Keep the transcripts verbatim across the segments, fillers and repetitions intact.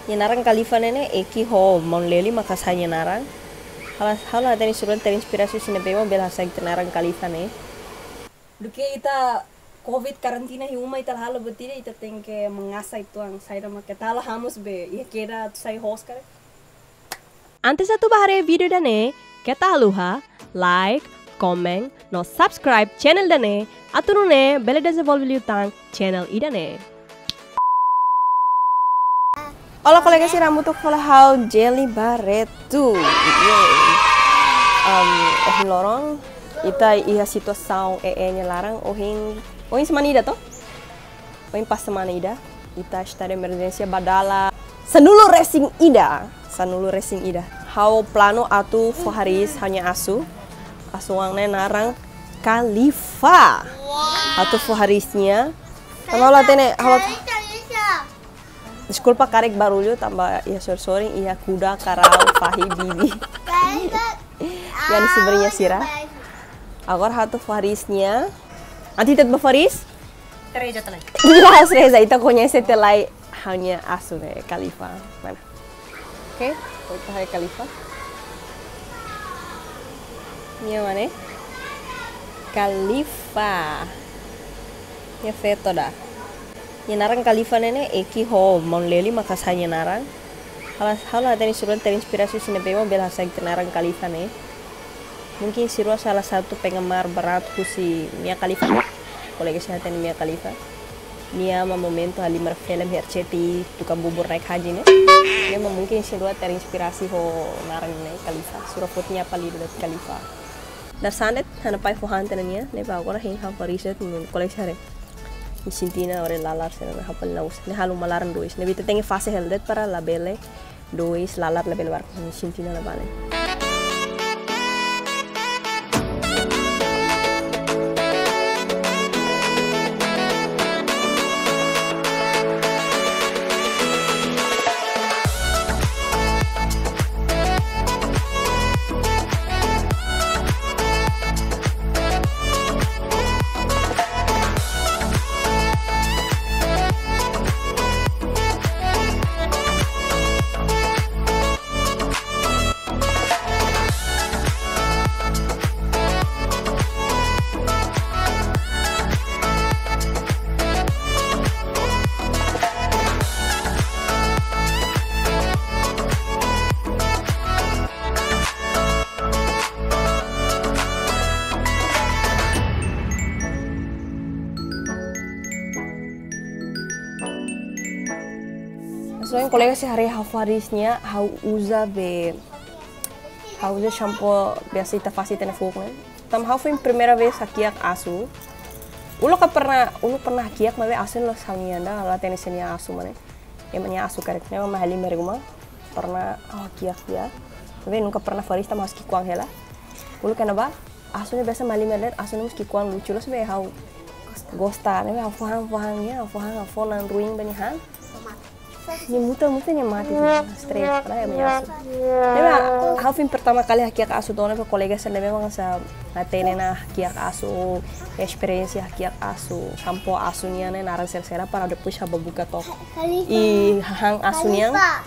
Nia naran Khalifa ne'e, nia ekipe ho maun Leli maka sai nia naran. Ha'u la, ha'u la hatene se nia terinspirasi husi ne'ebé mak bele hasai nia naran Khalifa ne'e. Duké ita covid karantina iha uma, ita la halo buat ida, ita tenke mengasah uitoan saida mak ita halo, hamosu be iha kedas atu sai host karik. Antes atu bá haree vídeo ida-ne'e, keta haluha like, komen, no subscribe channel ida-ne'e, atu nune'e bele dezenvolve liután channel ida-ne'e. Olá, kolega sira, hamutuk fali ho ha'u Jelly Barreto. Yeay. Am, ohin loron, ita iha situasaun E E nia laran, ohin, ohin semana ida to? Ohin pas semana ida, ita estadu emerjénsia ba dala sanulu-resin-ida, sanulu-resin-ida. Ha'u planu atu fó hariis ha'u-nia asu, asu-oan ne'e naran Khalifa. Atu fó hariis nia. Tanba ha'u la hatene, ha'u la, deskulpa karik barullu, tanba iha sorin-sorin iha kuda, karau, fahi, bibi. Iha nia sobriña sira. Agora ha'u atu fó hariis nia. Antes ita bá fó hariis, reza tiha lai. La'ós reza, ita koñese tiha lai ha'u-nia asu ne'e, Khalifa. Mana? Oke, ita haree Khalifa. Nia mana? Khalifa. Nia feto ida. Nia naran Khalifa ne'e, nia ekipe ho maun Leli maka sai nia naran. Ha'u la, ha'u la hatene se nia terinspirasi husi ne'ebé mak bele hasai nia naran Khalifa ne'e. Mungkin sira salah satu penggemar berat husi Mia Khalifa. Kolega sira hatene Mia Khalifa. Nia mak momentu halimar filme R C T I, tukang bubur naik haji ne'e. Nia mak mungkin sira terinspirasi ho naran ne'e Khalifa. Sira foti nia apelidu de'it Khalifa. Dadeer-saan de'it, ha'u-nia pai fó han tiha ona nia, ne'ebé agora hein ha'u fó hariis de'it, kolega sira haree. Nia sente ona oras lalar sira-ne'e ha'u fó hela, nia halo uma laran dois. Ne'ebé ita tenke fase hela de'it para labele dois, lalar labele barak, nia sente ona la bele. Maibé kolega sira haree ha'u fó hariis nia, ha'u uza be, ha'u uza shampoo biasa ita fase iha ne'e foin ne'e. Tanba ha'u foin primeira vez hakiak asu. Uluk ka pernah, uluk pernah hakiak maibé asu ne'e la'ós ha'u-nian ida, la hatene se nia asu mana. Ema nia asu karik, ema mak halimar ruma. Pernah ha'u hakiak tiha. Maibé nunka pernah fó hariis tanba ha'u husi ki'ikoan hela. Uluk iha ne'ebá, asu ne'e biasa mak halimar de'it, asu ne'e mós ki'ikoan lucu loos be ha'u gosta, ne'ebé ha'u fó han, fó han nia, ha'u fó han, ha'u fó na'an ruin ba nia han. Nia muta, muta nia mate, stres, padahal ema nia asu. Ne'ebé ha'u foin pertama kali hakiak asu, to'o ne'ebé kolega sira ne'ebé mak hanesan hatene ona hakiak asu, esperiénsia hakiak asu, shampoo asu nian ne'e naran sira-sira para depois ha'u bá buka took. Khalifa. I hahán asu nian. Khalifa.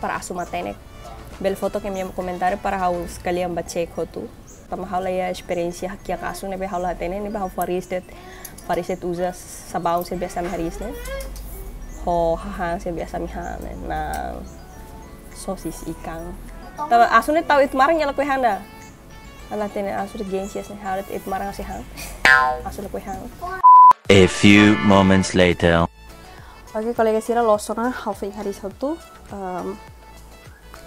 Para asu matenek. Bele fó took iha nia komentáriu para ha'u sekalian bá cek hotu. Tanba ha'u la iha esperiénsia hakiak asu ne'ebé ha'u la hatene, ne'ebé ha'u fó hariis de'it, fó hariis de'it uza sabaun sira biasa ami hariis ne'e. Ho hahán sira biasa ami han ne'e. Na'an sosis ikan. Tanba asu ne'e tau ita-nia rai nia lakohi han ida. Ha'u la hatene asu de'it gengsi hanesan ne'e, ha'u de'it ema rai sei han. Asu lakohi han. A few moments later. Oke, kolega sira, loos ona ha'u foin hariis hotu. Ehm,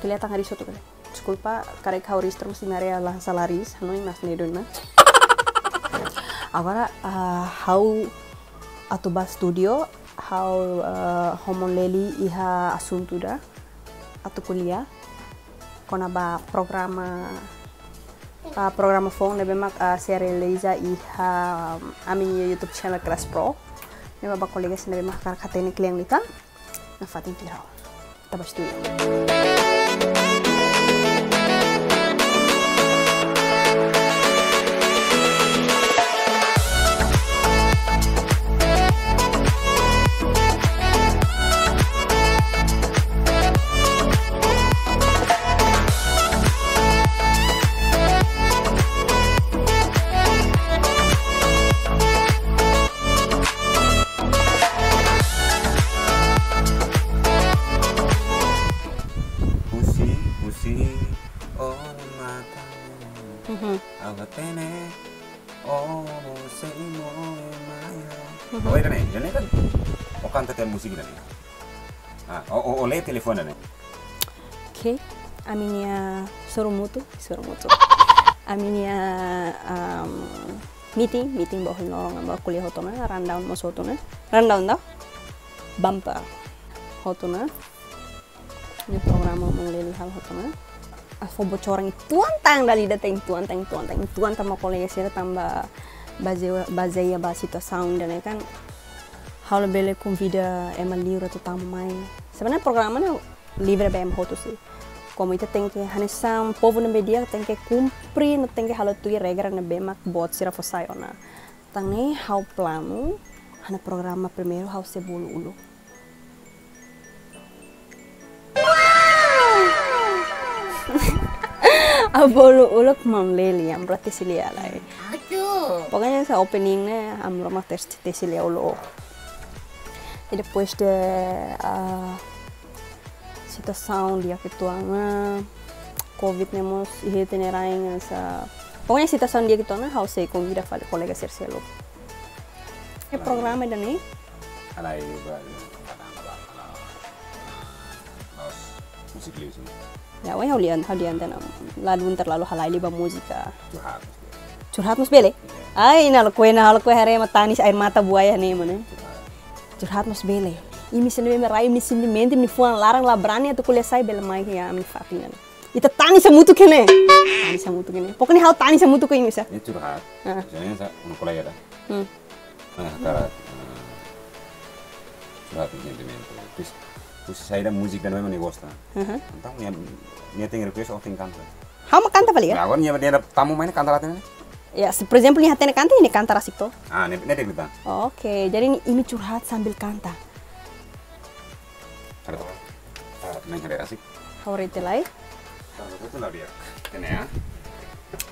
kelihatan hariis hotu, kolega. Deskulpa, karik ha'u hariis terus imi haree la sala hariis, hanoin mas ne'e dun na. Agora, ah, ha'u atu bá estúdiu, ha'u, ah, ho maun Leli iha asuntu ida atu ko'alia kona-ba programa, ah, programa foun ne'ebé mak, ah, sei realiza iha, um, ami-nia YouTube channel Class Pro. Ne'ebé ba kolega sira ne'ebé mak hakarak hatene kle'an liután, nafatin tuir ha'u. Ita bá estúdiu. Ha'u hatene, ó mós sei moe mai ha'u. Mhm. Oh, ida-ne'e, ida-ne'e kan. Ó kanta tiha múzika ida-ne'e. Ah, ó, ó, ó lee telefone ne'e. Oke, ami-nia sorumutu, sorumutu. Ami-nia, um, meeting, meeting ba ohin loron, ami ko'alia hotu ona, rundown mós hotu ona. Rundown dah? Bumper. Hotu ona. Ne'e programa Maun Lely halo hotu ona. Fó bocoran uitoan tan dala ida, uitoan tan, uitoan tan, uitoan tan, kolega sira, tanba bazeia, bazeia ba situasaun ida-ne'e kan. Ha'u labele konvida ema liur atu tama mai. Sebenarnya programa ne'e livre ba ema hotu sih. Komu ita tenke hanesan povu ne'ebé di'ak, tenke kumpre, no tenke halo tuir regra ne'ebé mak boot sira fó sai ona. Tan ne'e ha'u planu, ha'u-nia programa primeiru ha'u sei bolu uluk. Ha'u bolu uluk Maun Lely, yang berarti sili alai. Aduh. Pokoknya sa opening ne'e, ami ruma tes, tes sili uluk. E depois de, ah, situasaun di'ak uitoan ona, covid ne'e mós iha ita-nia rain hanesan. Pokoknya situasaun di'ak uitoan ona, ha'u sei konvida fali kolega sira seluk. E programa ida-ne'e? Halai ba, ba, ba, ba, ba, ba, múzika liu sih. Ya, weh, ha'u lian, ha'u lian tanam. Ladún terlalu halai liu ba múzika. Curhat mós bele. Curhat mós bele? Iya. Ai, ha'u lakohi, ha'u lakohi haree ema tanis air mata buaya ne'e, mana? Curhat. Curhat mós bele. Imi sentimentu, rai, imi sentimentu, imi fuan laran la brani atu ko'alia sai, bele mai iha ami-nia fatin ne'e. Ita tanis hamutuk ne'e. Tanis hamutuk ne'e. Pokoknya ha'u tanis hamutuk ho imi sá. Ne'e curhat. Ah. Misalnya sa, unu kolega ida. Hmm. Ah, hakarak, ah, curhat sentimentu. Terus, terus sai ida múzika ida ne'ebé nia gosta. Aha. Entaun nia, nia tenke request, ó tenke kanta. Ha'u mak kanta fali ka? Ya, agora nia, nia tamu mai ne'e kanta laten ne'e? Ya, se, por exemplo, nia hatene kanta, nia kanta rasik to. Ah, ne'e, ne'e de'it ita. Oke, jadi ne'e imi curhat sambil kanta. Ada to. Ah, main ada rasik. Ha'u haree tiha lai. Taruh itu lah dia. Ini ya.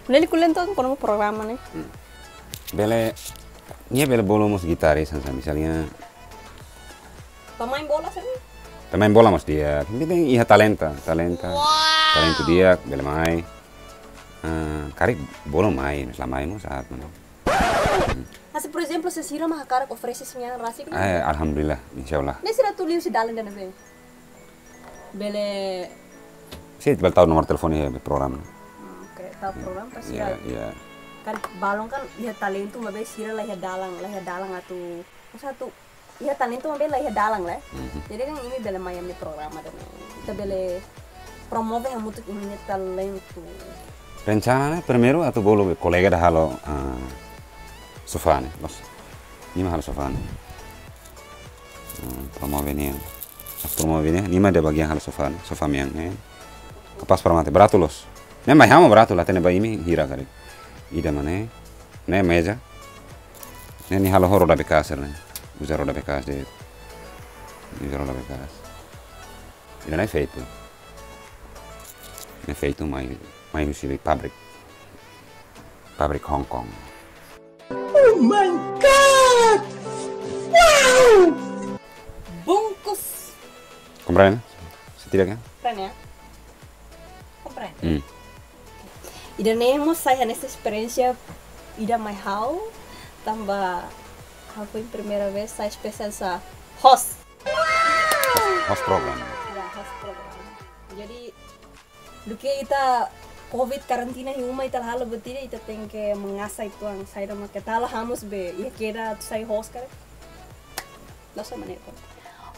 Lely, ko'alia uitoan kona-ba programa ne'e. Hmm. Bele, nia bele bolu mós gitaris hanesan, misalnya. Pemain bola sih? Pemain bola mós di'ak. Yang penting iha talenta, talenta. Wow. Talenta di'ak, bele mai. Ah, karik bolu mai, mós la mai mós saat mana. Hanesan, por exemplo, se sira mak hakarak oferese sira-nia an rasik ne'e? Eh, alhamdulillah, insya Allah. Ne'e sira atu liu husi dalan ida-ne'ebé? Bele. Sira bele tau nomor telefone iha programa. Hmm, oke, tau programa pasti. Iya, iya. Kan balun kan iha talentu maibé sira la iha dalan, la iha dalan atu, maksudnya atu iha talentu maibé la iha dalan lah. Mhm. Jadi kan imi bele mai ami-nia programa ida-ne'e. Ita bele promove hamutuk imi-nia talentu. Rencana ne'e primeiru atu bolu kolega ida halo, ah, sofá ne'e, loos. Nia mak halo sofá ne'e. Hmm, promove nia. Promove nia, nia mak iha bagian halo sofá ne'e, sofá mean ne'e. Kapás para mate, baratu loos. Ne'e mai ha'u mak baratu, la hatene ba imi hira karik. Ida mak ne'e, ne'e meza. Ne'e nia halo ho roda bekas ne'e. Uza roda bekas de'it. Uza roda bekas. Ida-ne'e feitu. Ne'e feitu mai, mai husi pabrik. Pabrik Hong Kong. Oh my God! Wow! Bungkus. Komprende? Setidaknya? Komprende ya? Komprende. Hmm. Ida-ne'e mós sai hanesan esperiénsia ida mai ha'u, tanba ha'u foin primeira vez sai espesiál hanesan host. Host, host program. Ya, host program. Jadi, duké ita covid karantina iha uma ita la halo buat ida, ita tenke mengasah uitoan saida mak ita halo, ha'u mós be, iha kedas atu sai host karik. Loos ka lae?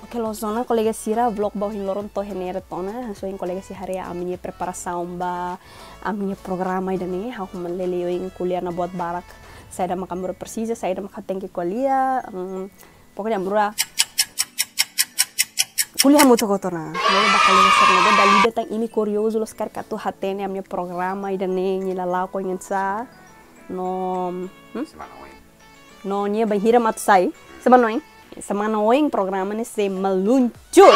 Oke, loos ona kolega sira, vlog ba ohin loron to'o iha-ne'e de'it ona. Hanesan ohin kolega sira haree ami-nia preparasaun ba ami-nia programa ida-ne'e, ha'u ho Maun Lely ohin ko'alia ona buat barak. Saida mak ami presiza, saida mak tenke ko'alia, mm, pokoknya ami rua ko'alia hamutuk hotu ona. Loos ba kolega sira, ne'ebé dala ida tan imi kuriozu loos karik atu hatene ami-nia programa ida-ne'e, nia lala'ok oinsá. No, hmm? Semana oin. No nia bainhira mak atu sai. Semana oin. Semana oin programa ne'e sei meluncur.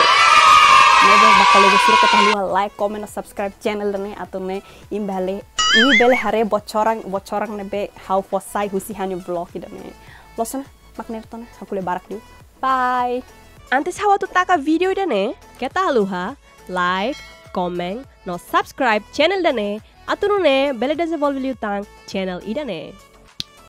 Ne'ebé ba kolega sira keta haluha like, comment, no subscribe channel ida-ne'e atu nune'e imi bele, imi bele haree bocoran, bocoran ne'ebé ha'u fó sai husi ha'u-nia vlog ida-ne'e. Loos ona, mak ne'e de'it ona, ha'u ko'alia barak liu. Bye. Antes ha'u atu taka vídeo ida-ne'e, keta haluha like, comment, no subscribe channel ida-ne'e Atu nune'e bele dezenvolve liután channel ida-ne'e.